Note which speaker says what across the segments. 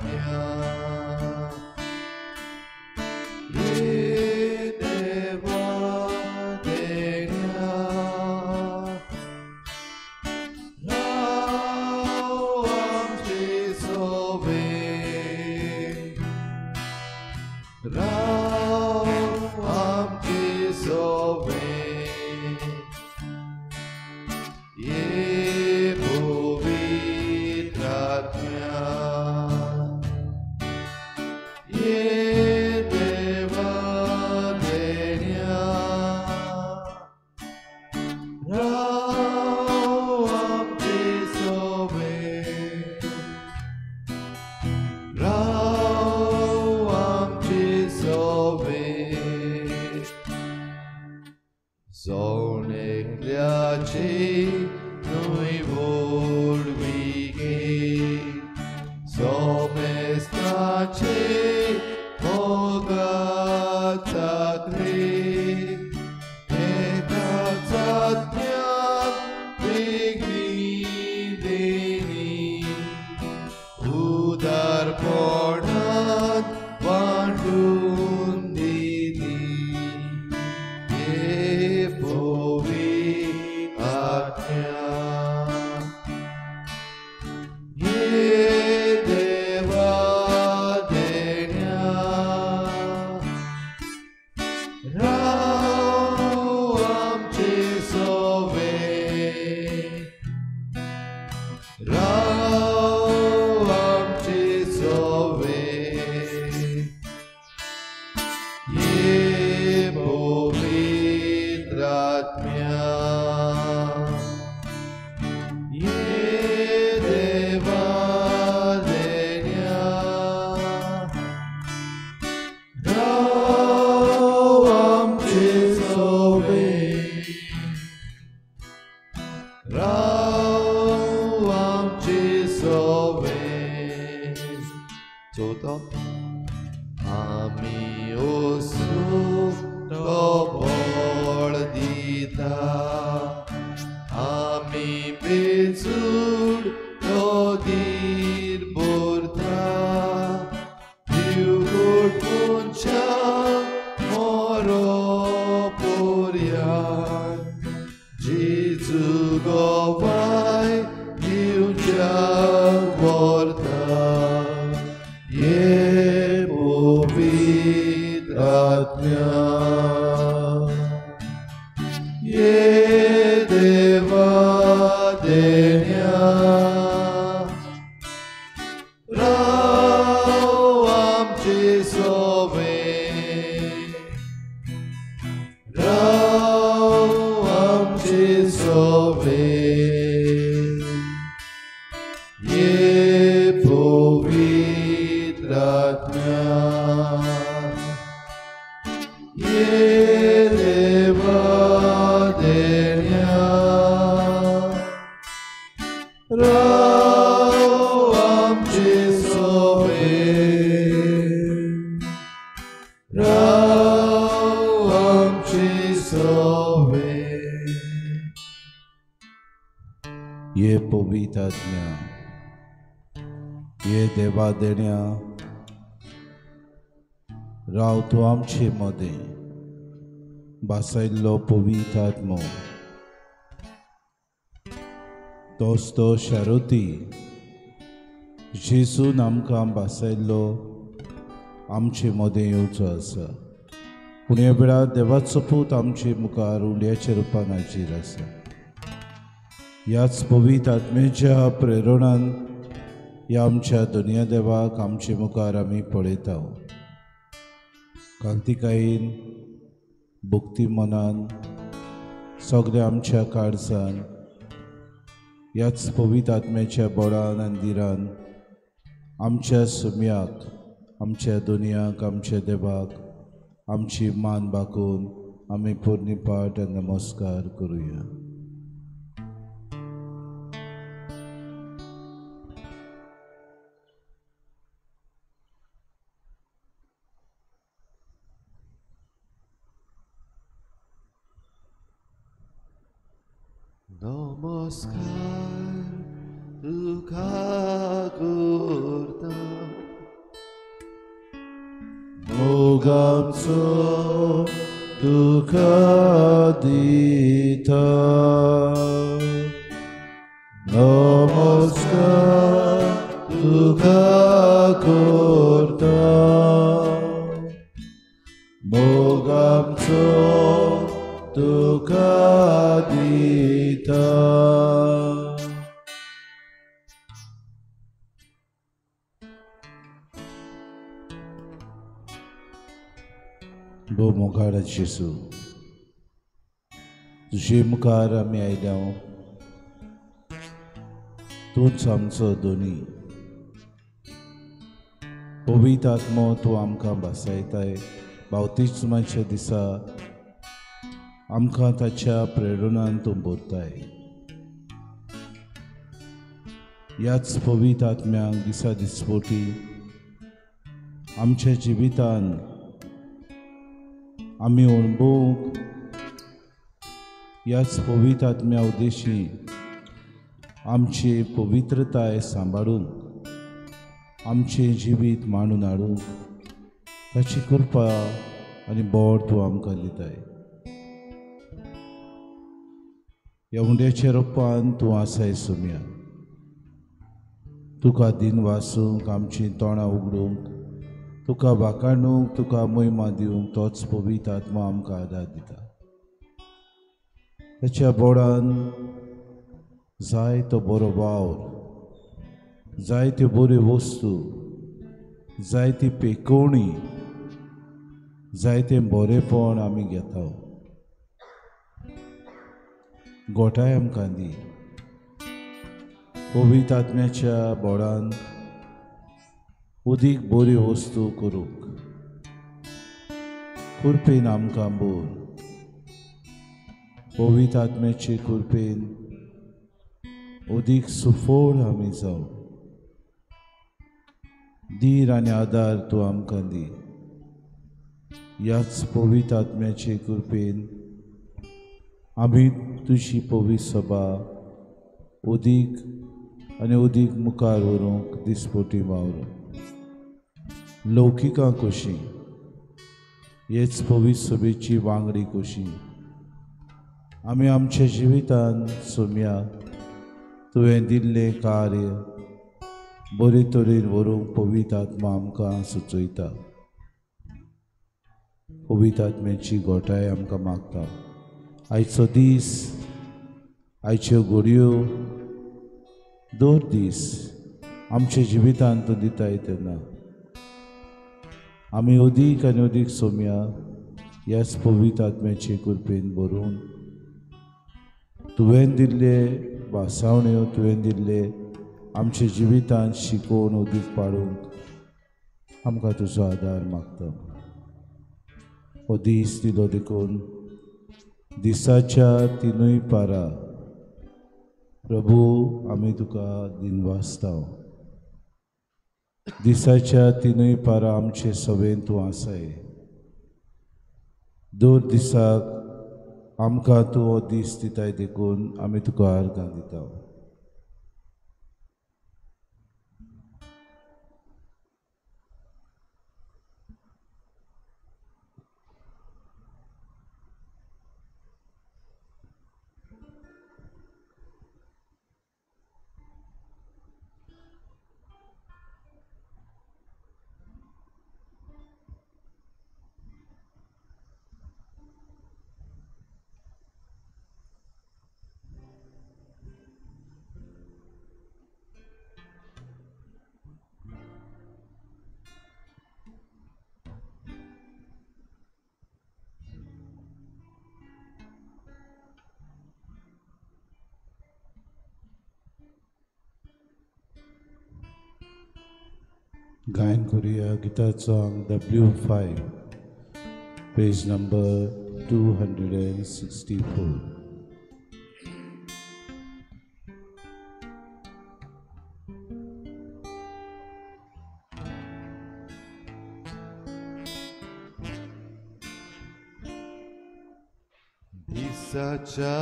Speaker 1: आत्म्या, ये देवा देण्या, राव आमचे सोवे, राव आमचे सोवे, ये पवित्र आत्म्या, ये देवा देण्या, राव आमचे सोवे, राव आमचे सोवे. सोनेकल्याची न्हय व्हडविके, सोमेस्ताचे मोगाचात्रे, एकाच आत्म्यान वेगळी देणी, उदारपणान वांटून दिली, ये पवित्र आत्म्या, ये देवा देण्या, राव आमचे सोवे, राव आमचे सोवे, ये पवित्र आत्म्या, ये देवा देण्या, राव आमचे सोवे, राव आमचे सोवे. चवथो, आमी ओसू तो बळ दिता, आमी बेजूड तो धीर भरता, दिवगोट मनशा मरो पर्यान, जेजू गोवाय दिवच्या व्हरता, ये पवित्र आत्म्या, ये देवा देण्या, राव आमचे सोवे, राव आमचे सोवे, ये पवित्र आत्म्या, ये देवा देण्या, राव आमचे सोवे, राव आमचे सोवे.
Speaker 2: ये पवित्र आत्म्या, ये देवा देण्या, राव तूं आमचे मदें भासायल्लो पवित्र आत्मो, तोच तो शारुती जेजून आमकां भासायल्लो आमचे मदें येवचो आसा. पूण ह्या वेळार देवाचो पूत आमचे मुखार उंड्याच्या रुपान हाजीर आसा. ह्याच पवित्र आत्म्याच्या प्रेरणान ह्या आमच्या दुनिया देवाक आमचे मुखार आमी पळयता. कांतिकायेन भक्ती मनान सगळ्या आमच्या काळजान ह्याच पवित्र आत्म्याच्या बळान आनी धिरान आमच्या सुम्याक, आमच्या दुनियाक, आमच्या देवाक आमची मान बाकून आमी पुर्णीपाठ आनी नमस्कार करुया.
Speaker 1: नमस्कार तुका करता
Speaker 2: मोग आमचो तुका दिता. नमस्कार तुका करता, मोग आमचो तुका दिता. भोव मोगाळ जेजू, तुजे मुखार आमी आयल्या, तूंच आमचो दोनी. पवित्र आत्मो तूं आमकां भासायताय. बावतिज्माच्या दिसा आमकां ताच्या प्रेरणान तूं भरताय. ह्याच पवित्र आत्म्याक दिसा दिसपोटी आमच्या जिवितान आमी अणभवूंक ह्याच पवित्र आत्म्या उद्देशी आमची पवित्रताय सांबाळूंक, आमचें जिवीत मांडून हाडूंक ताची कृपा आनी बोड तूं आमकां दिताय. ह्या उंड्याच्या रोपान तूं आसाय सोम्या. तुका दिन वासूंक, आमचीं तोंडां उगडूंक, तुका वाखाणूंक, तुका मोहिमा दिवंक तोच पवित्र आत्मा आमकां आदार दिता. ताच्या बोडान जाय तो बरो वावर, जायत्यो बऱ्यो वस्तू, जायती पेकोवणी, जायतें बरेंपण आमी घेता. गोठाय आमकां दी. पवित्र आत्म्याच्या बोडान उदीक बऱ्यो वस्तू करूंक कृपेन आमकां बोर. पवित्र आत्म्याचे कृपेन उदीक सुफळ आमी जावं. धीर आनी आदार तूं आमकां दी. ह्याच पवित्र आत्म्याचे कृपेन आमी तुजी पवित्र सभा उदीक आनी उदीक मुखार व्हरूंक दिसपोटी वावरूंक. लौकिकां कशी हेच पवित्र सभेची वांगडी कशी आमी आमच्या जिवितान सोम्या तुवें दिल्लें कार्य बरे तरेन व्हरूंक पवित्र आत्मा आमकां सुचयता. पवित्र आत्म्याची गोठाय आमकां मागता. आयचो दीस, आयच्यो घडयो, दर दीस आमच्या जिवितान तूं दिताय तेन्ना आमी अदीक आनी अदीक सोम्या ह्याच पवित्र आत्म्याचे कृपेन भरून तुवें दिल्ले भासावण्यो, तुवें दिल्ले आमच्या जिवितान शिकोवन अदीक पाडूंक आमकां तुजो आदार मागता. हो दीस दिलो देखून दिसाच्या तिनूय पारा प्रभू आमी तुका दिनवासता. दिसाच्या तिनूय पारा आमचे सभेन तूं आसाय. दर दिसाक आमकां तूं हो दीस दिताय देखून आमी तुका अर्गां दिता. गायन करूया गिताचो W5, page number 264.
Speaker 1: दिसाच्या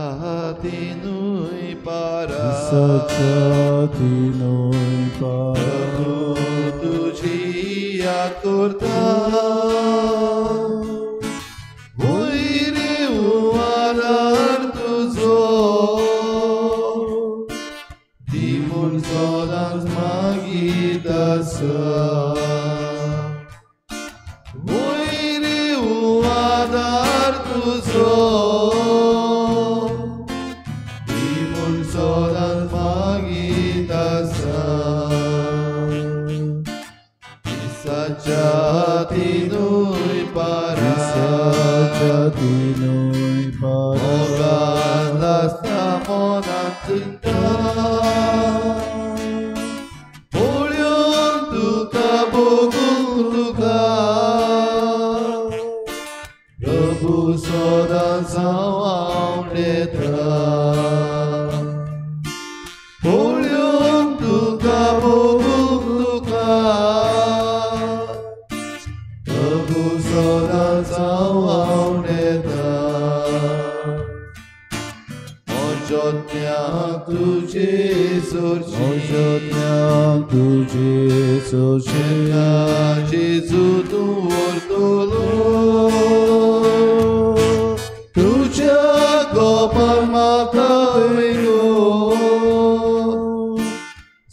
Speaker 1: तिनूय पारा,
Speaker 2: दिसाच्या तिनूय पारा,
Speaker 1: तुझी याद करता वयर आदार तुजो दी म्हूण सदांच मागीत आसा वयर आदार तुजो दी म्हूण सदांच मागीत आसा दिसाच्या तिनूय पारा
Speaker 2: दिसाच्या तिनूय पारा
Speaker 1: मोगान आसता मनांत चिंता पळोवन तुका भोगूंक तुका प्रभू सदांच हांव आवडेता पळोवन तुका भोगूंक तुका प्रभू सदांच हांव आवडेता म्हज्या तुजे सोरशी
Speaker 2: म्हज्या तुजे सोरशी
Speaker 1: जेजू तूं व्हरतलो तुज्या गोपान म्हाका वेगो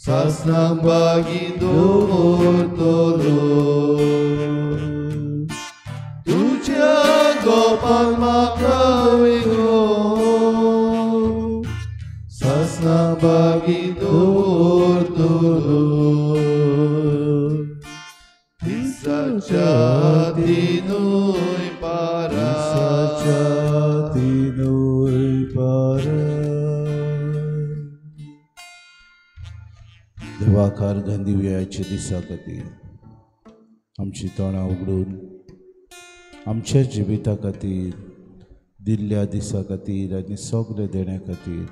Speaker 1: सासणां बागी दवरतलो तुज्या गोपान म्हाका वेगो सासणां बागी दवरतलो दिसाच्या तिनूय पारा
Speaker 2: दिसाच्या तिनूय पारा. देवाकार गांधीवयाच्या दिसा खातीर आमची तोंडां उगडून आमच्या जिविता खातीर दिल्ल्या दिसा खातीर आनी सगळे देण्या खातीर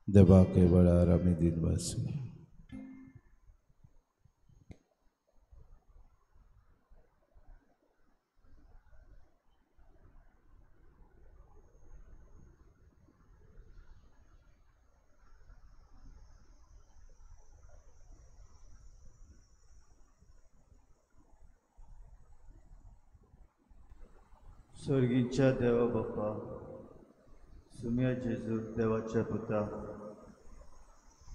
Speaker 2: देवाक वेळार आमी दिनवासया.
Speaker 3: स्वर्गीच्या देवा बापा, सुम्या जेजू देवाच्या पुता,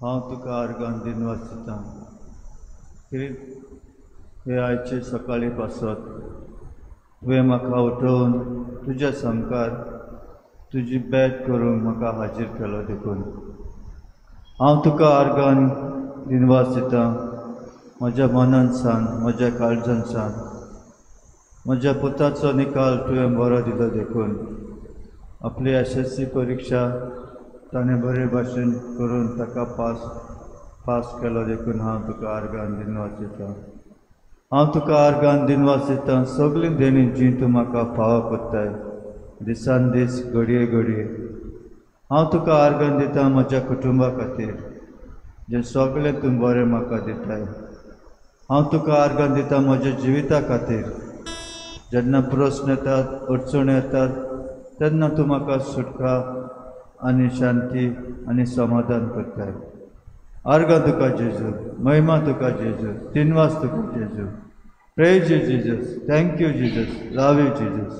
Speaker 3: हांव तुका आर्गान दिनवास दितां की हे आयचे सकाळी पासत तुवें म्हाका उठोवन तुज्या सामकार तुजी बेत करूंक म्हाका हाजीर केलो देखून हांव तुका आर्गान दिनवास दितां. म्हज्या मनान सान, म्हज्या काळजान सान, म्हज्या पुताचो निकाल तुवें बरो दिलो देखून आपली एस.एस.सी परिक्षा ताणें बरे भाशेन करून ताका पास केलो देखून हांव तुका आर्गान दिनवास दितां. हांव तुका आर्गान दिनवास दितां सगळीं देणीं जीं तूं म्हाका फावो करताय दिसान दीस घडये घडये. हांव तुका आर्गान दितां म्हज्या कुटुंबा खातीर जें सगळें तूं बरें म्हाका दिताय. हांव तुका आर्गान दितां म्हज्या जिविता खातीर जेन्ना प्रस्न येतात, अडचण येतात तेन्ना तूं म्हाका सुटका आनी शांती आनी समाधान करताय. आर्गां तुका जेजू, महिमा तुका जेजू, दिनवास तुका जेजू. Praise you Jesus, thank you Jesus, love you Jesus.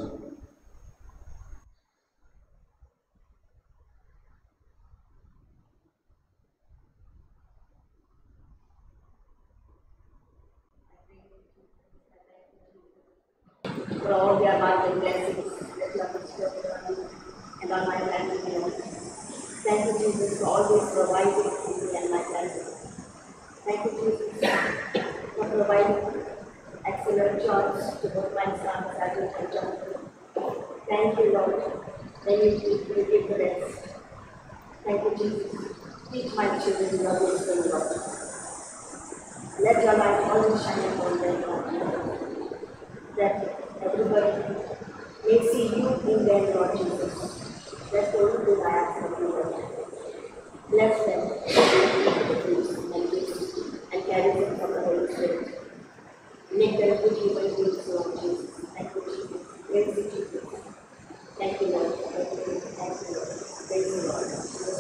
Speaker 4: For all the abundant blessings that you have bestowed on me and on my family, Lord. Thank you, Jesus, for always providing for me and my family. Thank you, Jesus, for providing excellent jobs to both my sons, Ajit and Jonathan. Thank you, Lord, that you give the best. Thank you, Jesus. Teach my children your wisdom, Lord. Let your light always shine upon them, Lord, that everybody may see you in them, Lord Jesus. That's the only thing I ask of you, Lord. Bless them with the fruits and gifts and charism from the Holy Spirit. Make them good human beings, Lord Jesus. Thank you, Jesus. Praise you, Jesus. Thank you, Lord, for everything. Thank you, Lord. Praise you, Lord. You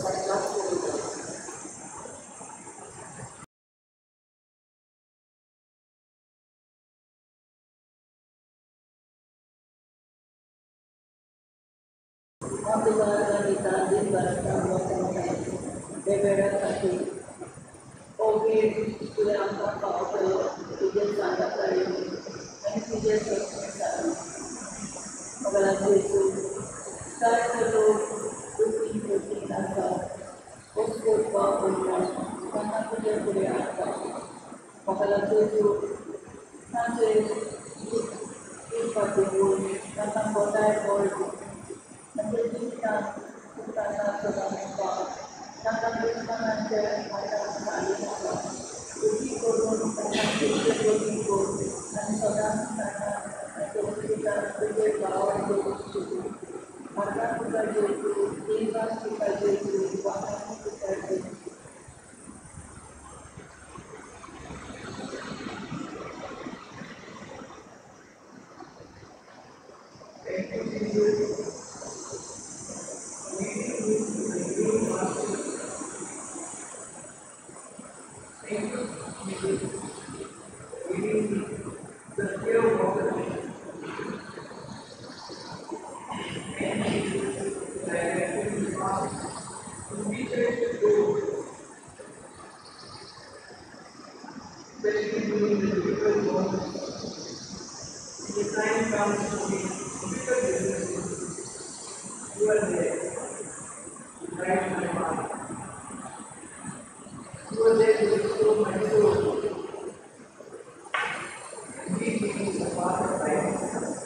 Speaker 4: are such
Speaker 5: हांव तुका आर्गां दिता दिनवासता मोठ्या वेगवेगळ्या खातीर हो वेळ तुवें आमकां फावो केलो तुजें सांगाता येवन आनी तुजें सत्य सादूं मोगाळ जेजू जायते लोक दुखी खोटीन आसा वचपा पडटा तांकां तुजे फुडें हाडटा मोगाळ जेजू तांचेर कृपा दवरून तांकां बधाय बळ दी तांच्या जिवितांत तूं तांकां सदांच पाव तांकां दुस्मानांच्या हाताक घालूं नाका दुखी करून तांकां तुजे बरी कर आनी सदांच तांकां तांच्या जिवितांत तुजें भाव दवरूंक शिकूं आतां तुका जेजू देवास तुका जेजू वागान तुका जेजू.
Speaker 6: Thank you, Jesus. Leading me to the new master. Thank you, Jesus. Leading me to the pure water. Thank you, Jesus, for directing me path to which I should go, especially during the difficult moments. When the time comes to make difficult decisions, you are there to guide my path. You are there to restore my soul and lead me to the path of righteousness.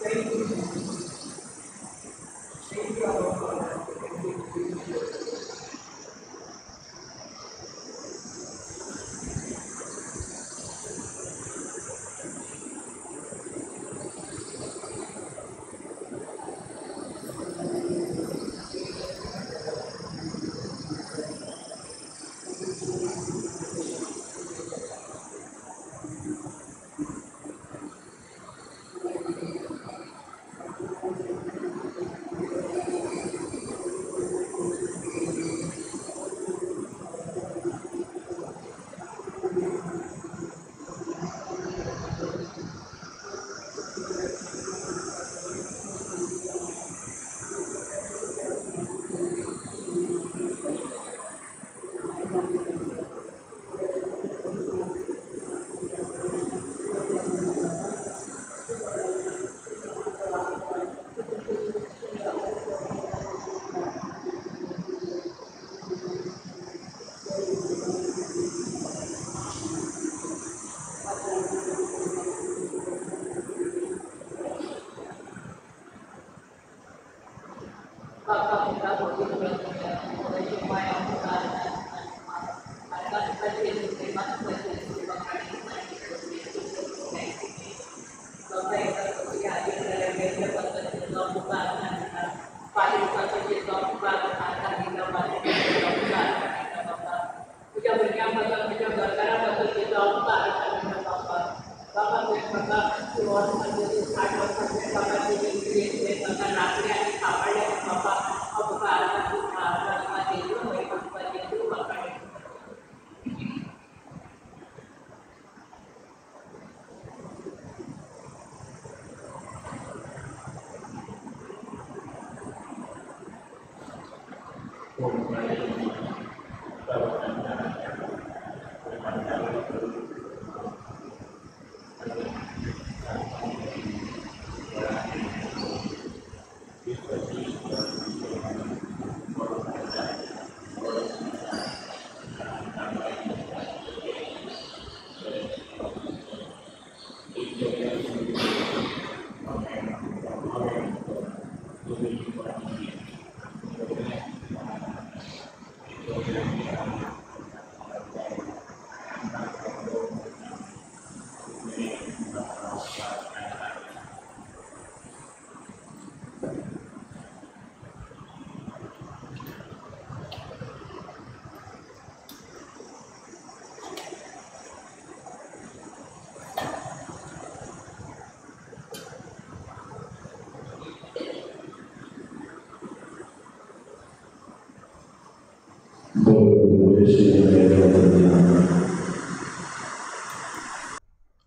Speaker 6: Thank you, Jesus. Thank you, our Father. Thank you, Jesus.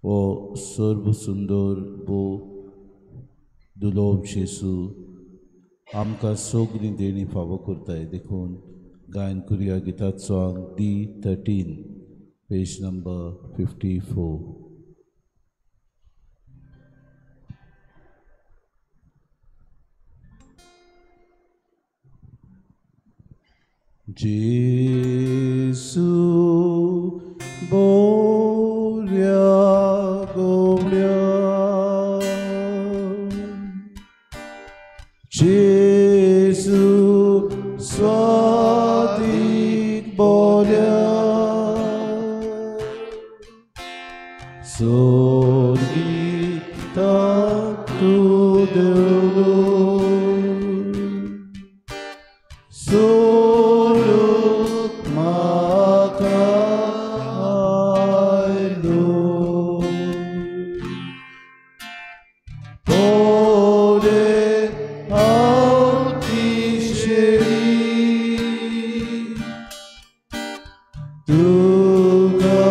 Speaker 2: ओ सर्व सुंदर बो दुलोब जेसू आमकां सगळीं देणी फावो करताय. देखून गायन करुया गिताचो अंक D13, page number 54. Jesu बोल्या गोवल्या, जेसू स्वादीक बोल्या, सोर्गीता तूं देवलो, सोडूंक म्हाका आयलो. पोरे हांव तिशेरी तुका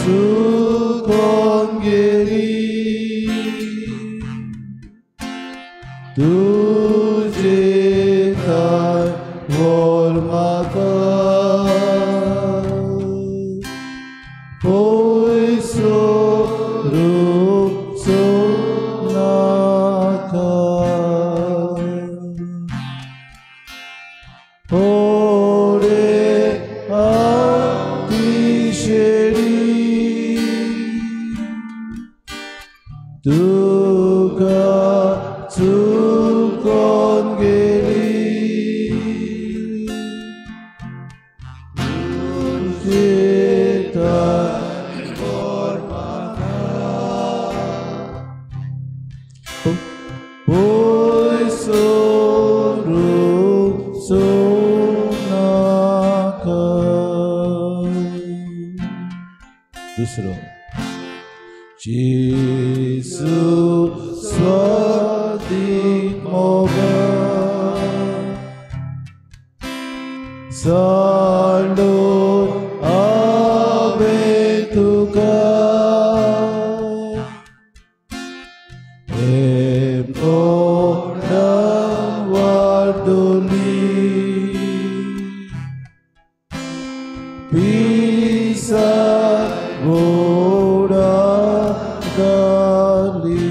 Speaker 2: चुकोन गेली, तुजे थांय व्हर म्हाका, पयस सोरूचो नाका. पोरे हांव तिशेरी तुका चुकोन गेली, तुजे थांय व्हर म्हाका, पयस सोरूचो नाका. दुसरो, जेसू स्वादीक मोगा, सांडून हांवें तुका, हेमकोंडान वाडोली, पिसा गोडा घाली,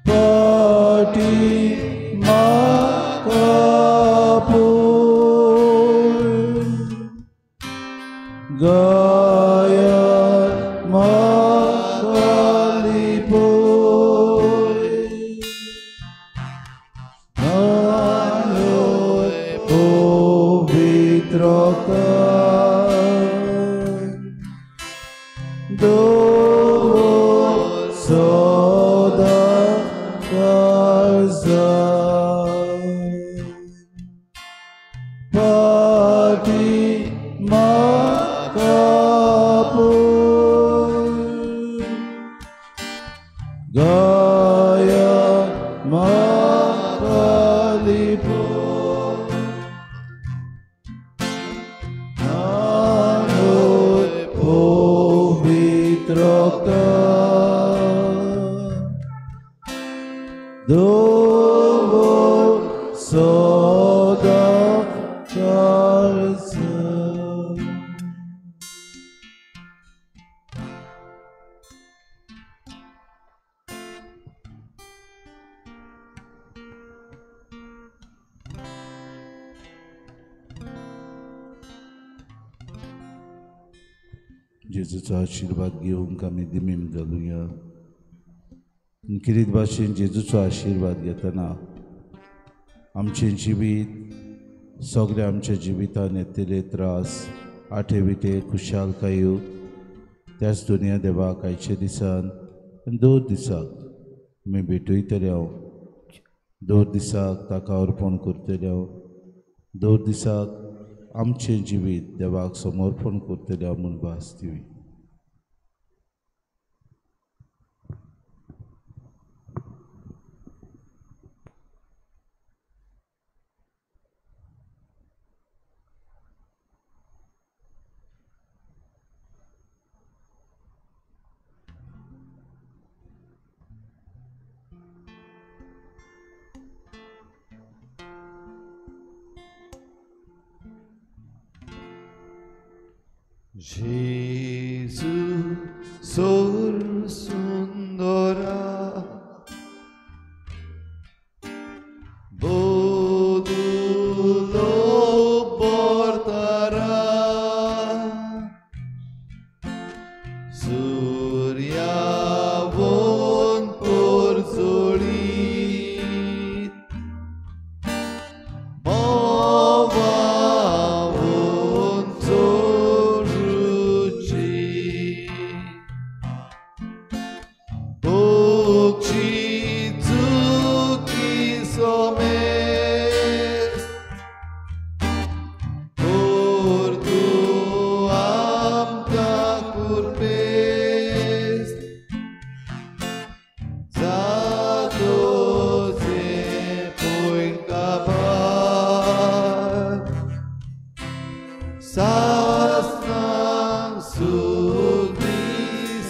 Speaker 2: पाटी म्हाका पळय, गायान म्हाका लिपय, न्हाणय पवित्र दवर सदां काळजांत, पाटी म्हाका पळय, गायान म्हाका लिपय, न्हाणय पवित्र दवर सदां काळजांत. जेजूचो आशिर्वाद घेवंक आमी दिमीम घालुया. किरीत भाशेन जेजूचो आशिर्वाद घेतना आमचें जिवीत, सगळें आमच्या जिवितान येतले त्रास, आठे विटे खुशालकायो त्याच दुनिया देवाक आयच्या दिसान आनी दर दिसाक आमी भेटयतले हांव, दर दिसाक ताका अर्पण करतले हांव, दर दिसाक आमचें जिवीत देवाक समर्पण करतले हांव म्हूण भास दिवी.
Speaker 1: जेजू सोर सुंदरा बोदुलो बोर्तारा सूर्यावोन पोरजोळीत मोवावोन चोरुची पोक्षी चुकी सोमेस कोर तू आमकां कुर्पेस जातोचे पयण काबार सासनां सुख दी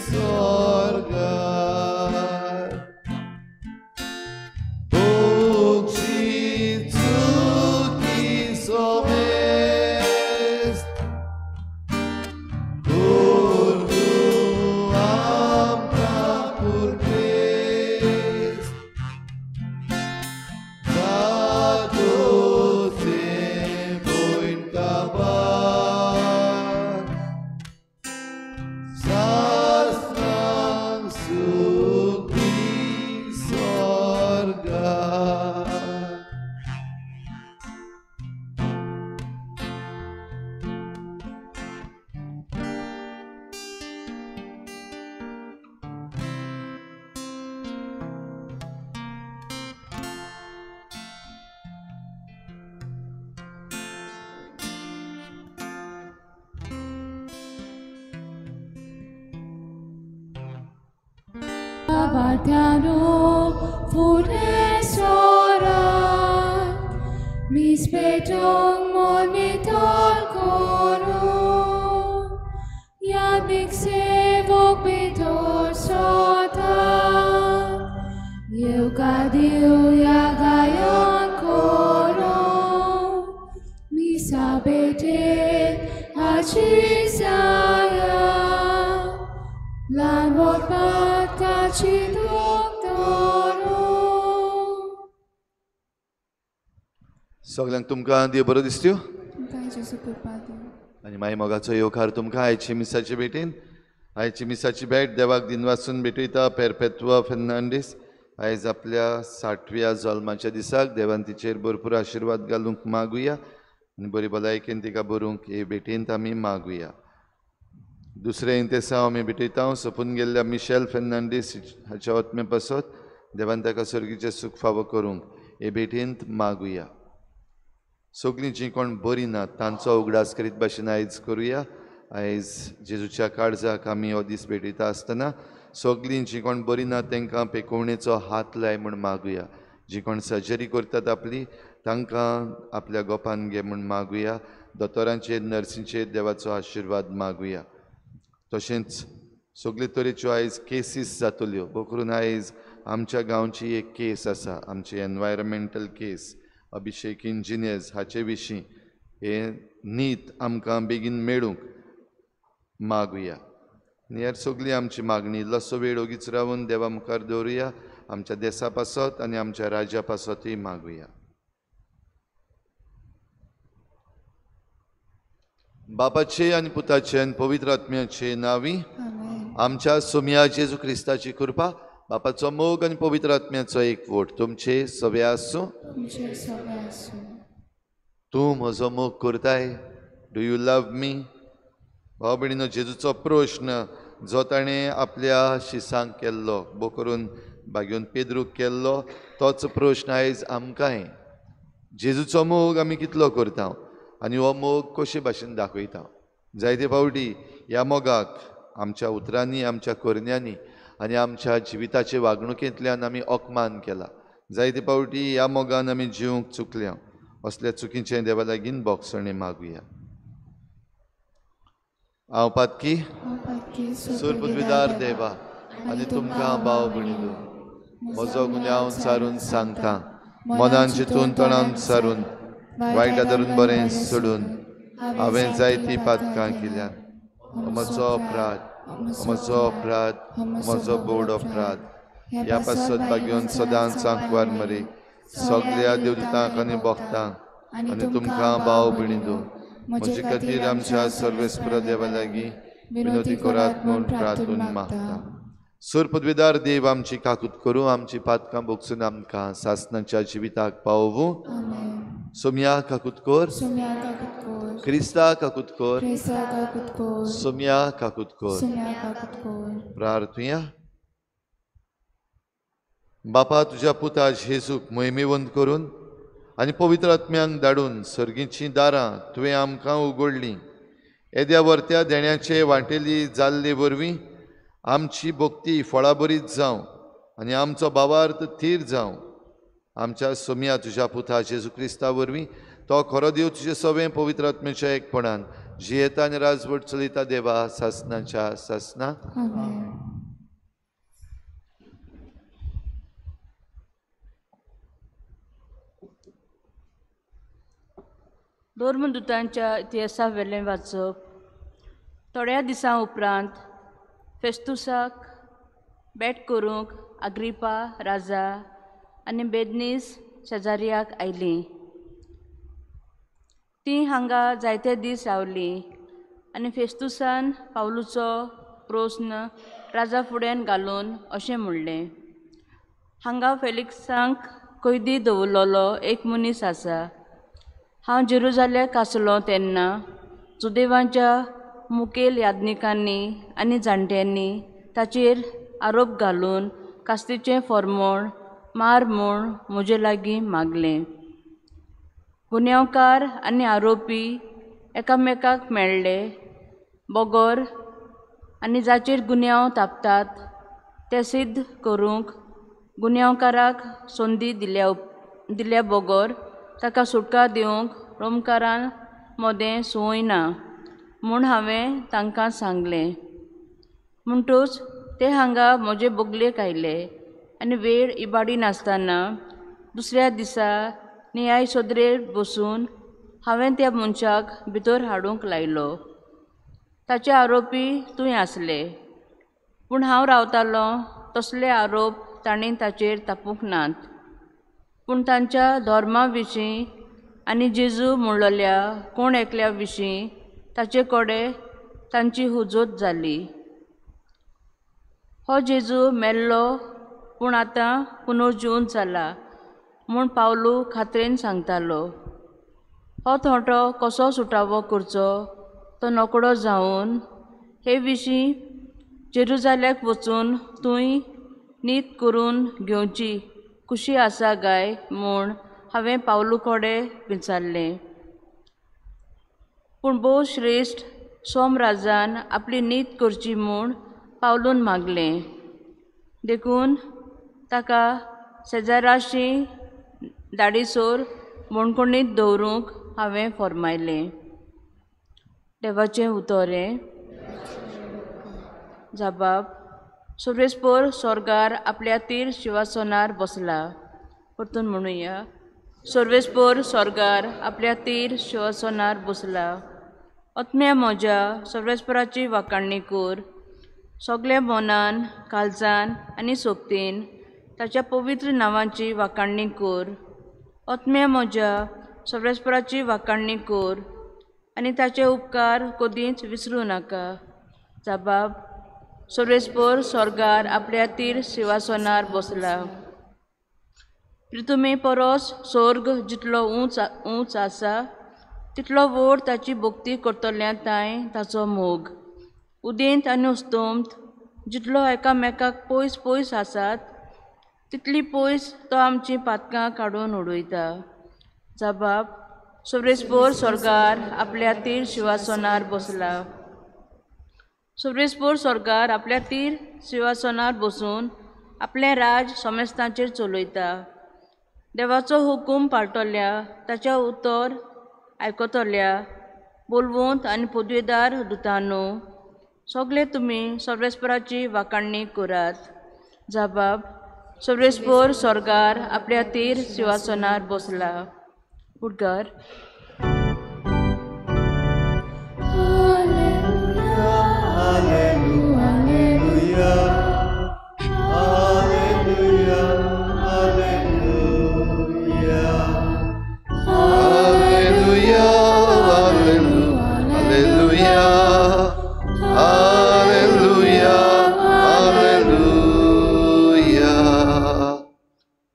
Speaker 1: स्वर्गार पोक्षी चुकी सोमेस कोर तू आमकां कुर्पेस जातोचे पयण काबार सासनां सुख दी स्वर्गार.
Speaker 7: Guardiano fure sora mis petong monitor coro yamik sevok bitor sota yeukadio yagayon coro misabete achisaya Lanwot patkachitok toro.
Speaker 1: सगल्यांक तुमकां देव बरो दिसत्यो
Speaker 7: तुमकां जेजू कृपा दिवं.
Speaker 1: आनी मागीर मोगाचो येवकार तुमकां आयची मिसाचे भेटीन. आयची मिसाची भेट देवाक दिनवासून भेटयता पेरपेत्वा फेर्नांडीस आयज आपल्या 60व्या जल्माच्या दिसाक देवान तिचेर भरपूर आशिर्वाद घालूंक मागुया आनी बरी भलायकेन तिका बरूंक हे भेटींत आमी मागुया. दुसरें इंतेसांव आमी भेटयता सोंपून गेल्ल्या मिशेल फेर्नांडीस हाच्या आत्मे पासत देवान ताका सर्गीचें सूख फावो करूंक हे भेटींत मागुया. सगळीं जीं कोण बरीं ना तांचो उगडास करीत भाशेन आयज करुया. आयज जेजूच्या काळजाक आमी हो दीस भेटयता आसतना सगळीं जीं कोण बरीं ना तांकां पेकोवणेचो हात लाय म्हूण मागुया. जीं कोण सर्जरी करतात आपली तांकां आपल्या गोपान घे म्हूण मागुया. दोतोरांचेर नर्सींचेर देवाचो आशिर्वाद मागुया. तशेंच सगळे तरेच्यो आयज केसीस जातल्यो भोव करून आयज आमच्या गांवची एक केस आसा, आमची एनवायरमेंटल केस अभिषेक इंजिनियर्स हाचे विशीं हे नीत आमकां बेगीन मेळूंक मागुया. आनी ह्या सगळी आमची मागणी इल्लोसो वेळ ओगीच रावन देवा मुखार दवरुया. आमच्या देसा पासत आनी आमच्या राज्या पासतूय मागुया. बापाचे आनी पुताचे आनी पवित्र आत्म्याचे नांवी आमच्या सोम्या जेजू क्रिस्ताची कृपा, बापाचो मोग आनी पवित्र आत्म्याचो एकवट तुमचे सगळे आसूं. तूं म्हजो मोग करताय? Do you love मी? भाव भयणीनो, जेजूचो प्रश्न जो ताणें आपल्या शिसांक केल्लो, भोव करून भाग्योन पेद्रूक केल्लो, तोच प्रश्न आयज आमकांय. जेजूचो मोग आमी कितलो करता आनी हो मोग कशे भाशेन दाखयता? जायते फावटी ह्या मोगाक आमच्या उतरांनी, आमच्या करण्यांनी आनी आमच्या जिविताचे वागणुकेंतल्यान आमी अपमान केला. जायते फावटी ह्या मोगान आमी जिवंक चुकल्या. असल्या चुकीचें देवा लागीं बोगसणें मागुया. हांव पातकी सुरपृथ्वीदार देवा आनी तुमकां भाव भयणीनो म्हजो गुन्यांव सारून सांगता, मनान चिंतून तणान सारून वायटा धरून बरें सोडून हांवें जायतीं पातकां केल्यात. म्हजो अपराध, म्हजो अपराध, म्हजो बोड अपराध. ह्या पासत बागेवन सदांच सांकवार मरे सगळ्या देवदूतांक आनी भक्तांक आनी तुमकां भाव भयणींनो म्हजे खातीर आमच्या सर्वेस्पर देवा लागीं विनोती करात म्हूण प्रार्थून मागता. सूर पदवीदार देव आमची काकूत करूं, आमची पातकां भोगसून आमकां सासणाच्या जिविताक पावोवूं. सोम्या काकूत कर, क्रिस्ता काकूत कर, सोम्या काकूत कर. प्रार्थुया. बापा, तुज्या पुता जेजूक मोहिमेवंत करून आनी पवित्र आत्म्यांक धाडून सर्गीचीं दारां तुवें आमकां उगडलीं. येद्या वर्त्या देण्याचे वांटेली जाल्ले वरवीं आमची भक्ती फळाबरीत जावं आनी आमचो भावार्थ थीर जावं. आमच्या सोम्या तुज्या पुता जेजू क्रिस्ता वरवीं तो खरो देव तुजे सवें पवित्र आत्म्याच्या एकपणान जियेता आनी राजवट चलयता देवा सासनाच्या सासना.
Speaker 8: धर्मदूतांच्या इतिहासा वेलें वाचप. थोड्या दिसां उपरांत फेस्तुसाक भेट करूंक आग्रिपा राजा आनी बेदनीस शेजाऱ्याक आयलीं. तीं हांगा जायते दीस रावलीं आनी फेस्तुसान पावलूचो प्रस्न राजा फुड्यान घालून अशें म्हणलें, हांगा फेलिक्सांक कैदी दवरलेलो एक मनीस आसा. हांव जेरुजालेक आसलो तेन्ना जुदेवांच्या मुखेल याज्ञिकांनी आनी जाणट्यांनी ताचेर आरोप घालून कास्तीचें फॉर्मोण मार म्हूण म्हजे लागीं मागलें. गुन्यांवकार आनी आरोपी एकामेकाक मेळ्ळे बगर आनी जाचेर गुन्यांव तापतात ते सिद्ध करूंक गुन्यांवकाराक संदी दिल्या बगर ताका सुटका दिवंक रोमकारां मदें संवय ना म्हूण हांवें तांकां सांगलें. म्हणटूच ते हांगा म्हजे बगलेक आयले आनी वेळ इबाडी नासतना दुसऱ्या दिसा न्याय सदरेर बसून हांवें त्या मनशाक भितर हाडूंक लायलो. ताचे आरोपी थंय आसले, पूण हांव रावतालो तसले आरोप तांणी ताचेर तापूंक नात. पूण तांच्या धर्मा विशीं आनी जेजू म्हणलेल्या कोण एकल्या विशीं ताचे कडेन तांची हुजत जाली. हो जेजू मेल्लो पूण आतां पुनर्जीवन जाला म्हूण पावलू खात्रेन सांगतालो. हो थोंटो कसो सुटावो करचो तो नकडो जावन हे विशीं जेरुजाल्याक वचून थंय नीत करून घेवची खुशी आसा काय म्हूण हांवें पावलू कडेन विचारलें. पूण भोव श्रेश्ठ सोमराजान आपली नीत करची म्हूण पावलून मागलें. देखून ताका शेजाराशी दाडीसोर बणकोणीत दवरूंक हांवें फर्मायलें. देवाचें उतरें. जबाब. सर्वेस्पर स्वर्गार आपल्या तीर शिवासनार बसला. परतून म्हणुया. सर्वेस्पर स्वर्गार आपल्या तीर शिवासनार बसला. आत्म्या म्हज्या सर्वेस्पराची वाखाणणी कर. सगल्या मनान, काळजान आनी सोबतीन ताच्या पवित्र नांवाची वाखाणणी कर. आत्म्या म्हज्या सर्वेस्पराची वाखाणणी कर आनी ताचे उपकार कदींच विसरूं नाका. जबाब. सर्वेस्पर स्वर्गार आपल्या तीर शिवासनार बसला. पृथ्वी परस स्वर्ग जितलो उंच उंच आसा तितलो व्हड ताची भक्ती करतल्या तांय ताचो मोग. उदेंत आनी उस्तोंत जितलो एकामेकाक पयस पयस आसात तितली पयस तो आमचीं पातकां काडून उडयता. जबाब. सर्वेस्पर स्वर्गार आपल्या तीर शिवासनार बसला. सर्वेस्पर स्वर्गार आपल्या तीर शिवासनार बसून आपलें राज समेस्तांचेर चलयता. देवाचो हुकूम पाळटल्या, ताचें उतर आयकतल्या बोलवंत आनी पदवेदार दुतानो सगळे तुमी सर्वेस्पराची वाखाणणी करात. जबाब. सर्वेस्पर स्वर्गार आपल्या तीर शिवासनार बसला. उडगार.
Speaker 7: Alleluia.
Speaker 1: Hallelujah, hallelujah.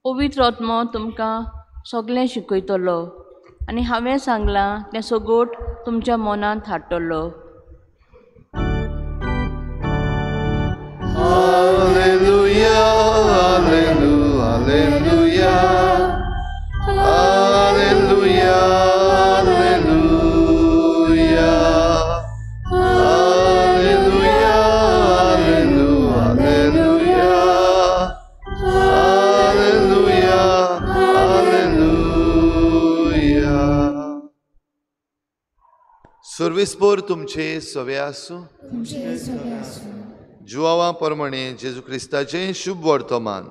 Speaker 8: पवित्र आत्मो तुमकां सगळें शिकयतलो आनी हांवें सांगलां तें सगोट तुमच्या मनांत हाडटलो.
Speaker 1: Hallelujah, hallelujah, hallelujah, hallelujah, hallelujah, hallelujah, hallelujah, hallelujah. सुर्विसपोर तुमचे सवे आसूं. जुवावा प्रमाणे जेजू क्रिस्ताचें शुभ वर्तमान.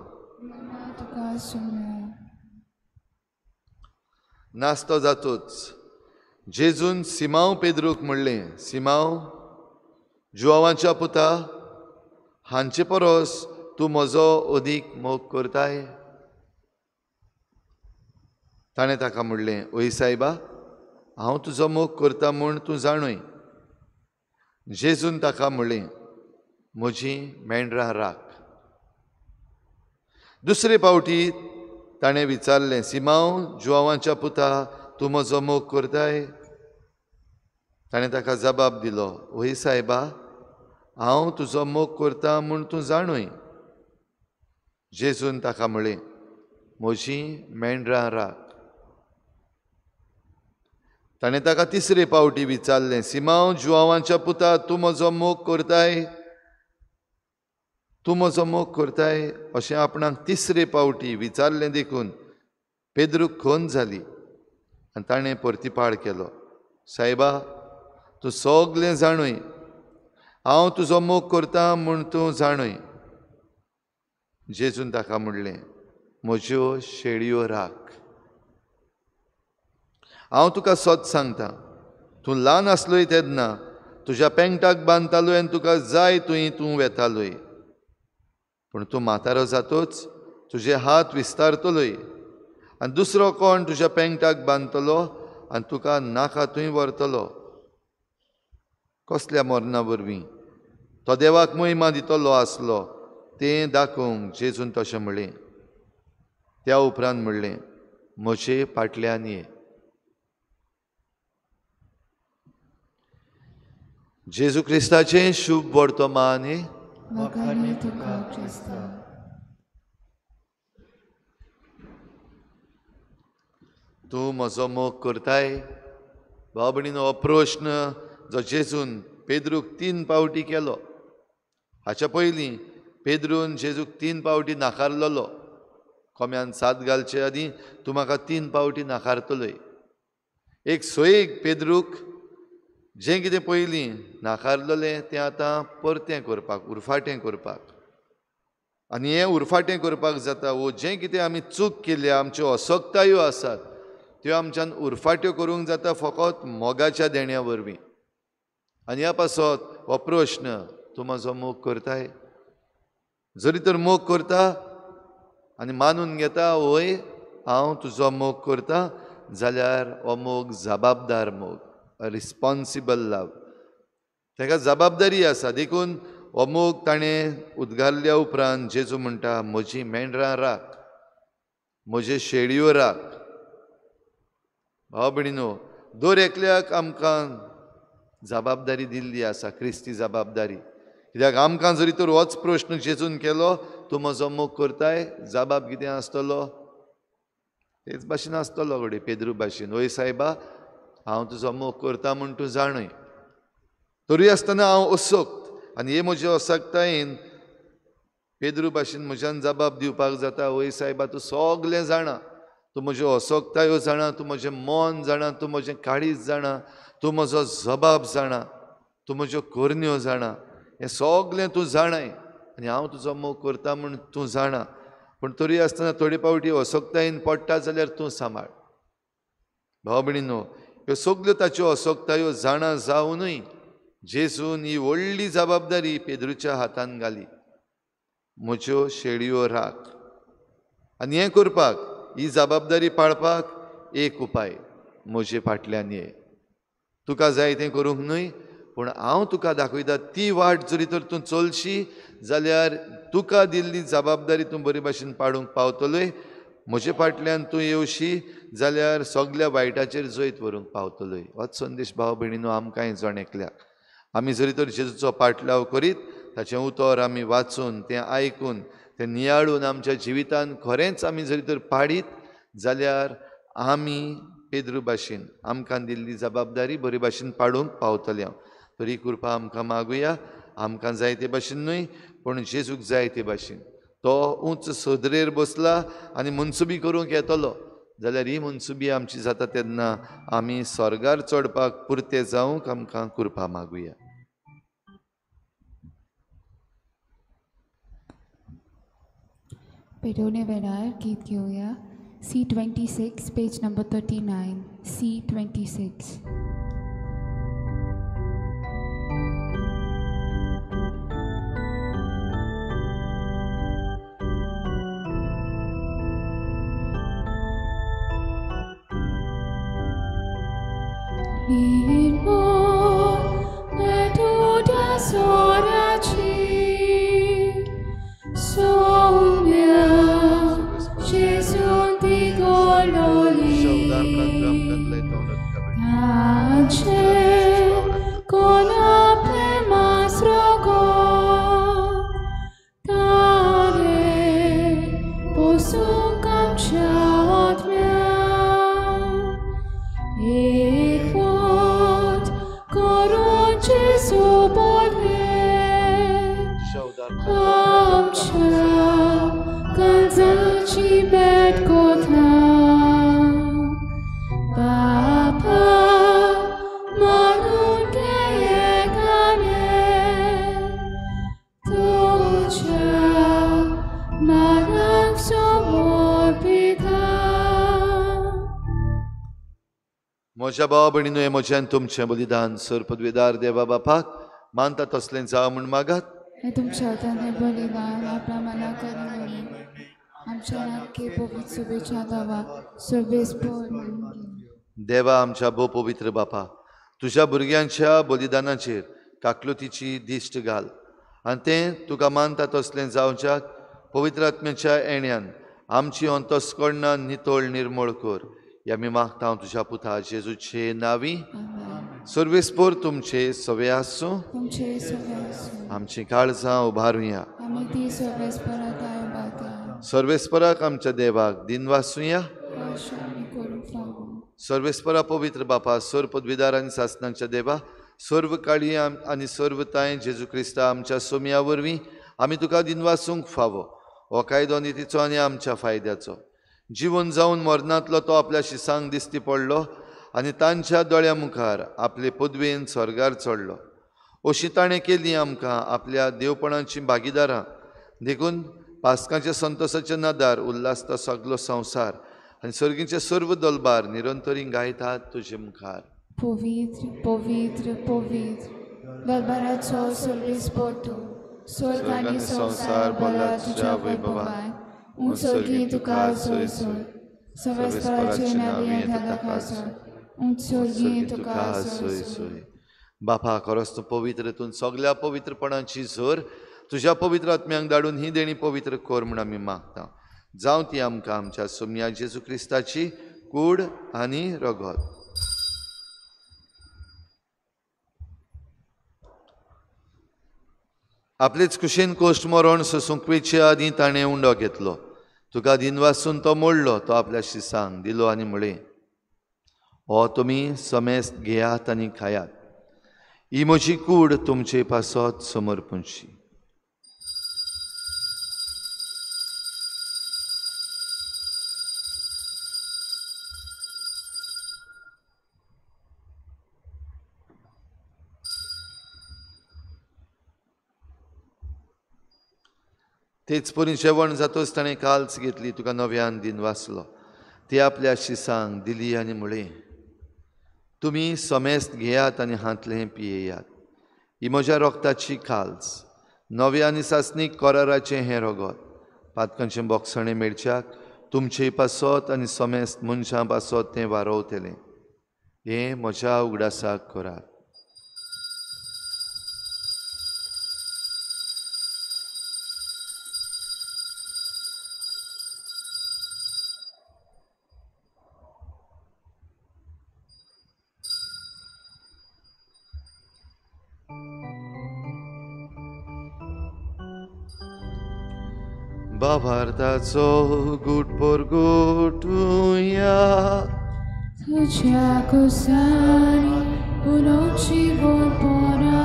Speaker 1: नास्तो जातूच जेजून सिमांव पेद्रूक म्हणलें, सिमांव, जुवावाच्या पुता, हांचे परस तूं म्हजो अदीक मोग करताय? ताणें ताका म्हणलें, ओय सायबा, हांव तुजो मोग करता म्हूण तूं जाणूय. जेजून ताका म्हणलें, म्हजीं मेंढरां राख. दुसरे पावटी ताणें विचारलें, सिमांव, जुवावाच्या पुता, तूं म्हजो मोग करताय? ताणें ताका जबाब दिलो, वय सायबा, हांव तुजो मोग करता म्हूण तूं जाणूय. जेजून ताका म्हणलें, म्हजीं मेंढरां राख. ताणें ताका तिसरे पावटी विचारलें, सिमांव, जुवावाच्या पुता, तूं म्हजो मोग करताय? तूं म्हजो मोग करताय? अशें आपणाक तिसरे पावटी विचारलें देखून पेद्रूक खंत जाली आनी ताणें परतिपाळ केलो, सायबा, तूं सगलें जाणूय, हांव तुजो मोग करता म्हूण तूं जाणूय. जेजून ताका म्हणलें, म्हज्यो शेळयो राख. हांव तुका सत सांगता, तूं ल्हान आसलोय तेन्ना तुज्या पेंगटाक बांदतालोय आनी तुका जाय थंय तूं वेतालोय, पूण तूं म्हातारो जातोच तुजे हात विस्तारतलोय आनी दुसरो कोण तुज्या पेंगटाक बांदतलो आनी तुका नाका थंय व्हरतलो. कसल्या मरणा वरवीं तो देवाक महिमा दितलो आसलो तें दाखोवंक जेजून तशें म्हणलें. त्या उपरांत म्हणलें, म्हजे फाटल्यान ये. जेजू क्रिस्ताचें शुभ वर्तमान. तूं म्हजो मोग करताय? भाव भयणीनो, हो प्रश्न जो जेजून पेद्रूक 3 पावटी केलो. हाच्या पयलीं पेद्रून जेजूक 3 पावटी नाकारलेलो. कोम्यान साद घालचे आदीं तूं म्हाका 3 पावटी नाकारतलोय. एक सोयेक पेद्रूक जें कितें पयलीं नाकारलेलें तें आतां परतें करपाक, उरफाटें करपाक. आनी हें उरफाटें करपाक जाता वो जें कितें आमी चूक केल्या, आमच्यो असक्तायो आसात त्यो आमच्यान उरफाट्यो करूंक जाता फकत मोगाच्या देण्या वरवीं. आनी ह्या पासत हो प्रश्न, तूं म्हजो मोग करताय? जरी तर मोग करता आनी मानून घेता, वय हांव तुजो मोग करता, जाल्यार हो मोग जबाबदार मोग, रिस्पोन्सिबल लव, ताका जबाबदारी आसा. देखून हो मोग ताणें उद्गारल्या उपरांत जेजू म्हणटा, म्हजी मेंढरां राख, म्हज्यो शेळयो राख. भाव भयणीनो, दर एकल्याक आमकां जबाबदारी दिल्ली आसा, क्रिस्ती जबाबदारी. कित्याक आमकां जरी तर होच प्रश्न जेजून केलो, तूं म्हजो मोग करताय? जबाब कितें आसतलो? तेच भाशेन आसतलो घडये पेद्रू भाशेन, वय सायबा, हांव तुजो मोग करता म्हूण तूं जाणूय, तरी आसतना हांव असक्त आनी हे म्हजे असक्तायेन पेद्रू भाशेन म्हज्यान जबाब दिवपाक जाता, वय सायबा, तूं सगलें जाणा, तूं म्हज्यो असक्तायो जाणा, तूं म्हजें मन जाणा, तूं म्हजें काळीज जाणा, तूं म्हजो जबाब जाणा, तूं म्हज्यो करण्यो जाणा, हें सगलें तूं जाणाय आनी हांव तुजो मोग करता म्हूण तूं जाणा, पूण तरी आसतना थोडे पावटी असक्तायेन पडटा जाल्यार तूं सांबाळ. भाव भयणीनो, ह्यो सगल्यो ताच्यो असक्तायो जाणा जावनूय जेजून ही व्हडली जबाबदारी पेद्रूच्या हातान घाली, म्हज्यो शेळयो राख. आनी हें करपाक, ही जबाबदारी पाळपाक एक उपाय, म्हजे फाटल्यान ये. तुका जाय तें करूंक न्हय, पूण हांव तुका दाखयता ती वाट जरी तर तूं चलशी जाल्यार तुका दिल्ली जबाबदारी तूं बरे भाशेन पाडूंक पावतलोय. म्हजे फाटल्यान तूं येवशी जाल्यार सगल्या वायटाचेर जैत व्हरूंक पावतलोय. होच संदेश भाव भयणीनो आमकांय जण एकल्याक. आमी जरी तर जेजूचो पाटलाव करीत ताचें उतर आमी वाचून तें आयकून तें नियाळून आमच्या जिवितान खरेंच आमी जरी तर पाडीत जाल्यार आमी पेद्रू भाशेन आमकां दिल्ली जबाबदारी बरे भाशेन पाडूंक पावतले. तरी कृपा आमकां मागुया. आमकां जाय ते भाशेन न्हय पूण जेजूक जाय ते भाशेन. तो उंच सदरेर बसला आनी मनसुबी करूंक येतलो जाल्यार ही मनसुबी आमची जाता तेन्ना आमी स्वर्गार चडपाक पुरते जावंक आमकां कृपा मागुया.
Speaker 7: पेटोवणे वेळार गीत घेवया. C26 page number 39. C26.
Speaker 1: म्हज्या भावा भयणीनो हें म्हजें आनी तुमचें बलिदान सर पदवेदार देवा बापाक मानता तसलें जावं म्हूण मागात.
Speaker 7: हें तुमच्या हातान हें बलिदान आपल्या मनाक आमच्या नाके पवित्र शुभेच्छा दवा सर्वेस्पर.
Speaker 1: देवा आमच्या भोव पवित्र बापा, तुज्या भुरग्यांच्या बलिदानाचेर काकलुतीची दिश्ट घाल आनी तें तुका मानता तसलें जावच्याक पवित्र आत्म्याच्या येण्यान आमची अंतस्करणां नितळ निर्मळ कर. या मी मागता हांव तुज्या पुता जेजूचे नांवी. सर्वेस्पर तुमचे सवे आसूं. आमची काळजां उबारुया. सर्वेस्पराक आमच्या देवाक दिनवासुया. सर्वेस्परा पवित्र बापा, सर्व पदवीदार आनी सासनांच्या देवा, सर्व काळी आनी सर्व तांय जेजू क्रिस्ता आमच्या सोमया वरवीं आमी तुका दिनवासूंक फावो. हो कायदो नितीचो आनी आमच्या फायद्याचो. जिवन जावन मरणांतलो तो आपल्या शिसांक दिश्टी पडलो आनी तांच्या दोळ्या मुखार आपले पदवेन स्वर्गार चडलो. अशी ताणें केली आमकां आपल्या देवपणाची भागीदारां. देखून पास्काच्या संतोसाच्या नादार उल्हासता सगलो संवसार आनी सर्गीचे सर्व दलबार निरंतरी गायतात तुजे मुखार.
Speaker 7: पवित्र पवित्र पवित्र दरबाराचो सर्वेस्पर तूं, स्वर्ग आनी संवसार भरला तुज्या वैभवान. उंच स्वर्गी तुका सोय सोय, सर्वेस्पराचे नांवी येता सोय, उंच स्वर्गी तुका सोय सोय.
Speaker 1: बापा, खरोच तूं पवित्र, तूं सगल्या पवित्रपणाची झर तुज्या पवित्र आत्म्यांक धाडून ही देणी पवित्र कर म्हूण आमी मागता. जावं ती आमकां आमच्या सोमया जेजू क्रिस्ताची कूड आनी रगत. आपलेच कुशीन कोश्ट मरण सोसूंक वेचे आदीं ताणें उंडो घेतलो. तुका दिनवासून तो मोडलो, तो आपल्या शिसांक दिलो आनी म्हळें, हो तुमी समेस्त घेयात आनी खायात, ही म्हजी कूड तुमचे पासत समर्पणची. तेच परी जेवण जातच ताणें काल्स घेतली, तुका नव्यान दिन वाचलो, ती आपल्या शिसांक दिली आनी म्हळें, तुमी समेस्त घेयात आनी हांतलें पियेयात, ही म्हज्या रोगताची काल्स, नव्या आनी सासणीक कराराचें हें रगत, पातकांचें बोगसणें मेळच्याक तुमचे पासत आनी समेस्त मनशां पासत तें वारोवतलें. हें म्हज्या उगडासाक करात. भावार्थाचो गुट परगटुया.
Speaker 7: तुझ्या कुसानी उलोवची गोडपणा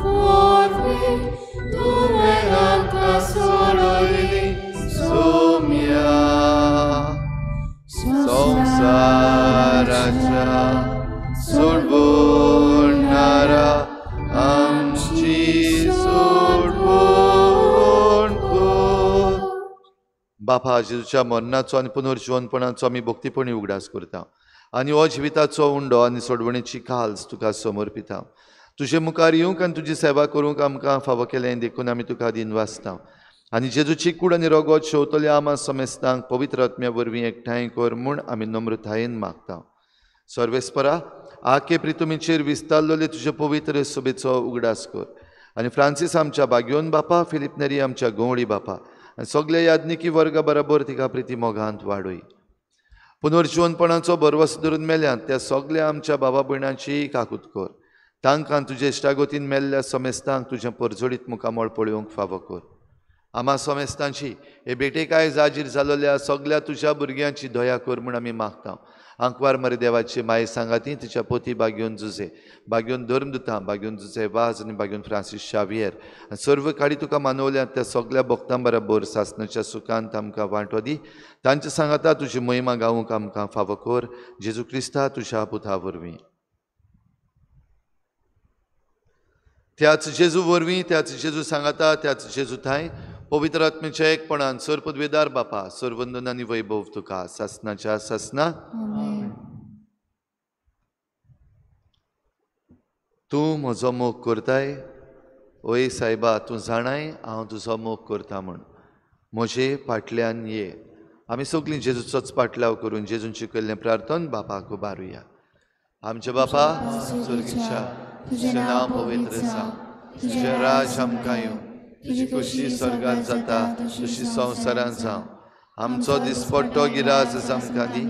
Speaker 7: वरवीं तुवें आमकां सोडयली
Speaker 1: सोम्या. संवसाराच्या सोडवणारा आमची सोडवण कर. बापा, जेजूच्या मरणाचो आनी पुनर्जिवनपणाचो आमी भक्तीपणी उगडास करता आनी हो जिविताचो उंडो आनी सोडवणेची काल्स तुका समर्पिता. तुजे मुखार येवंक आनी तुजी सेवा करूंक आमकां फावो केलें देखून आमी तुका दिनवासता. आनी जेजूची कूड आनी रगत शेवतल्या आमा समेस्तांक पवित्र आत्म्या वरवीं एकठांय कर म्हूण आमी नम्रतायेन मागता. सर्वेस्परा, आके प्रितुमीचेर विस्तारलेले तुजे पवित्र सभेचो उगडास कर आनी फ्रांसीस आमच्या बाग्योन बापा, फिलीप नेरी आमच्या गंवळी बापा आनी सगल्या याज्ञिकी वर्गा बराबर तिका प्रिती मोगांत वाडय. पुनर्जिवनपणाचो भरवस धरून मेल्यात त्या सगल्या आमच्या बाबा भयणांची काकूत कर. तांकां तुजे इश्टागतीन मेल्ल्या समेस्तांक तुजें परजळीत मुखामळ पळोवंक फावो कर. आमा समेस्तांची हे भेटेक आयज हाजीर जालोल्या सगल्या तुज्या भुरग्यांची दया कर म्हूण आमी मागता. आंकवार मरे देवाची माये सांगाती तिच्या पोती बाग्योन जुजे, बाग्योन धर्मदुतां, बाग्योन जुजे वाज आनी बाग्योन फ्रांसीस शावियर आनी सर्व काडी तुका मानवल्यात त्या सगल्या भक्तां बराबर सासणाच्या सुखांत आमकां वांटो दी. तांच्या सांगाता तुजी महिमा गावूंक आमकां फावो कर. जेजू क्रिस्ता तुज्या पुता वरवीं. त्याच जेजू वरवीं, त्याच जेजू सांगाता, त्याच जेजू थांय पवित्र आत्म्याच्या एकपणान सर्वपदवेदार बापा, सर्वंदन आनी वैभव तुका सासणाच्या सासना. तूं म्हजो मोग करताय ओय सायबा, तूं जाणाय हांव तुजो मोग करता म्हूण. म्हजे फाटल्यान ये. आमी सगळीं जेजूचोच पाटलाव करून जेजून शिकयल्लें प्रार्थन बापाक उबारुया. आमच्या बापा स्वर्गीच्या, तुजें नांव पवित्र जावं, तुजें राज आमकां येवं, तुजी खोशी स्वर्गांत जाता तशी संवसारांत जावं. आमचो दिसपट्टो गिरास आमकां दी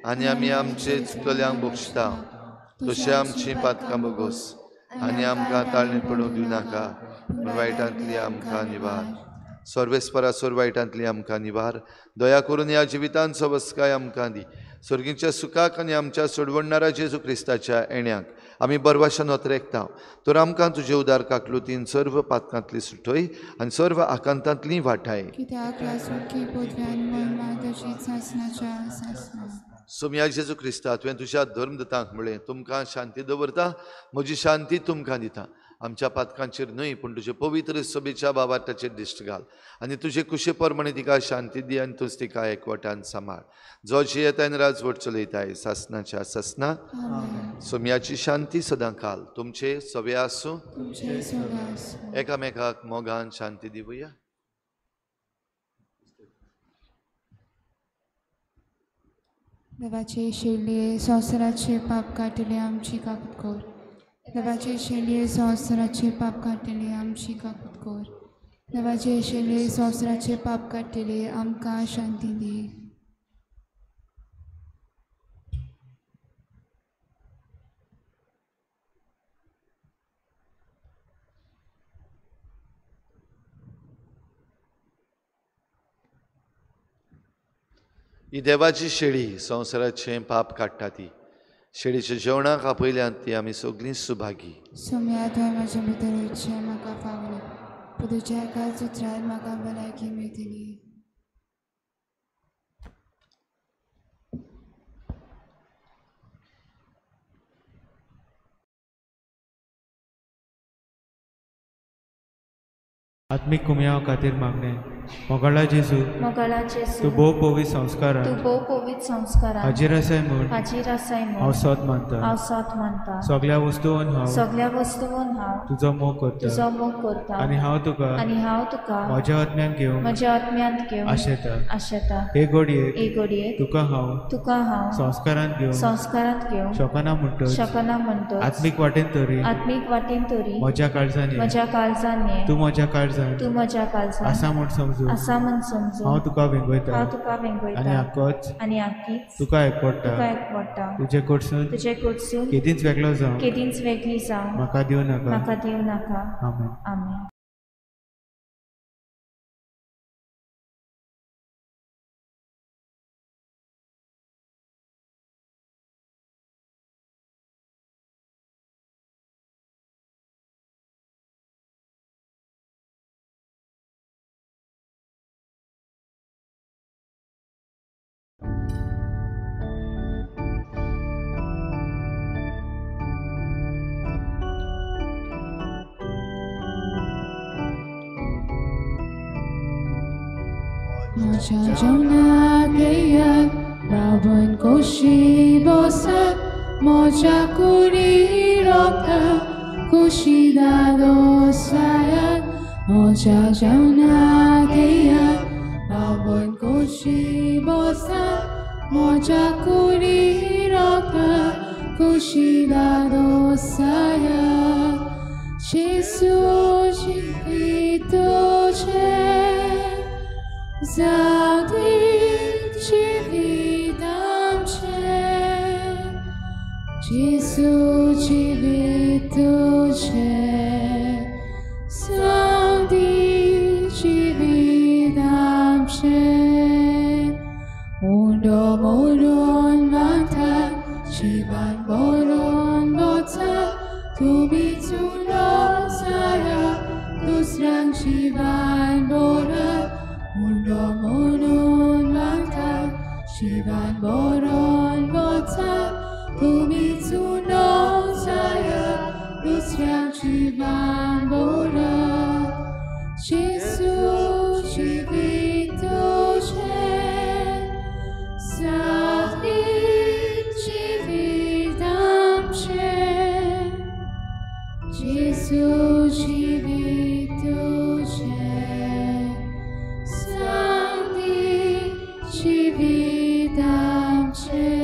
Speaker 1: आनी आमी आमचे चुकतल्यांक बक्षता तशें आमची पातकां बगोस आनी आमकां ताळणी पडूंक दिवं नाका, पूण वायटांतली आमकां निवार. सर्वेस्परा, सर्व वायटांतली आमकां निवार. दया करून ह्या जिवितांत सवस्काय आमकां दी. स्वर्गीच्या सुखाक आनी आमच्या सोडवणारा जेजू क्रिस्ताच्या येण्याक आमी बरवाशान ओतरेकता. तर आमकां तुजे उदार काकलुतीन सर्व पातकांतली सुटय आनी सर्व आकांतांतली वाटाय. सोम्या जेजू क्रिस्ता, तुवें तुज्या धर्मदतांक म्हळें, तुमकां शांती दवरता, म्हजी शांती तुमकां दिता. आमच्या पातकांचेर न्हय पूण तुजे पवित्र सभेच्या बाबाटाचेर दिश्ट घाल आनी तुजे कुशे प्रमाणे तिका शांती दी आनी तूंच तिका एकवटान सांबाळ. जो जियेताय आनी राजवट चलयताय सासणाच्या सासना. सोम्याची शांती सदां काल तुमचे सवे आसूं. एकामेकाक मोगान शांती दिवया.
Speaker 7: देवाचे शेळये संवसाराचे पाप काडटले आमची काकूत कर. देवाचे शेळये संवसाराचे पाप काडटले आमची काकूत कर. देवाचे शेळये संवसाराचे पाप काडटले आमकां शांती दी.
Speaker 1: ही देवाची शेळी संवसाराचें पाप काडटा ती. शेळीच्या जेवणाक आपयल्यात ती आमी सगळीं सुभागी.
Speaker 7: सोम्या, तुवें म्हज्या भितर वचचें म्हाका फावना, पूण तुज्या एकाच उतरान म्हाका भलायकी मेळटली.
Speaker 6: आत्मीक कुमयाव खातीर मागणें. मोगाळा जेजू, तूं भोव पवित्र संस्कारान हाजीर आसाय म्हूण हांव सत मानता. सगल्या वस्तून हांव तुजो मोग करता आनी हांव तुका म्हज्या आत्म्यान घेवंक आशेता. हे घडयेक तुका हांव संस्कारांत घेवंक शकना म्हणटच आत्मीक वाटेन तरी म्हज्या काळजान ये, तूं म्हज्या काळजान आसा म्हूण समजू हांव तुका वेंगयता आनी आकीच तुका एकवटा. तुजे कडसून केदींच वेगळो जावं म्हाका दिवं नाका. आमेन.
Speaker 7: म्हज्या जेवणाक येयात, रावन खोशी बसात, म्हज्या कुडी रोखता खोशी दादोसायात. म्हज्या जेवणाक येयात, रावन खोशी बसात, म्हज्या कुडी रोखता खोशी दादोसायात. जेजू जिवीत तुजें, जावं दी जिवीत आमचें. जेजू जिवीत तुजें, जावं दी जिवीत आमचें. उंडो मोडून मागतात, जिवान बरोवन वचात, तुमी चुनो जायात, दुसऱ्यांक जिवान बरात. उंडो मोडून मागतात, जिवान बरोवन वचात, तुमी चुनो जायात, दुसऱ्यांक जिवान बरात. जेजू जिवीत तुजें, जावं दी जिवीत आमचें. जेजू जिवीत तुजें, जावं दी जिवीत आमचें.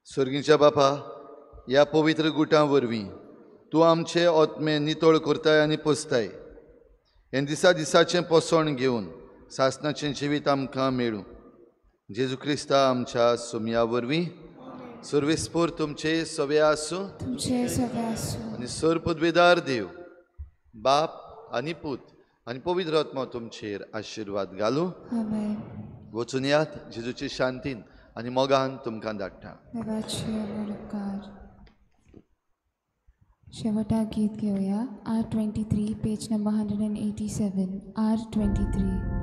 Speaker 1: सर्गीच्या बापा, ह्या पवित्र गुटां वरवीं तूं आमचे आत्मे नितळ करताय आनी पोसताय. हें दिसा दिसाचें पोसण घेवन सासणाचें जिवीत आमकां मेळूं. जेजू क्रिस्ता आमच्या सुमया वरवीं. सर्वेस्पोर तुमचे सवे आसूं,
Speaker 7: तुमचे सवे आसूं.
Speaker 1: आनी सर पदवेदार देव बाप आनी पूत आनी पवित्र आत्मा तुमचेर आशिर्वाद घालूं.
Speaker 7: आमेन.
Speaker 1: वचून यात जेजूचे शांतीन आनी मोगान तुमकां धाडटा.
Speaker 7: देवाचे व्हड उपकार. शेवटाक गीत घेवया. R 23, page number 187. R 23.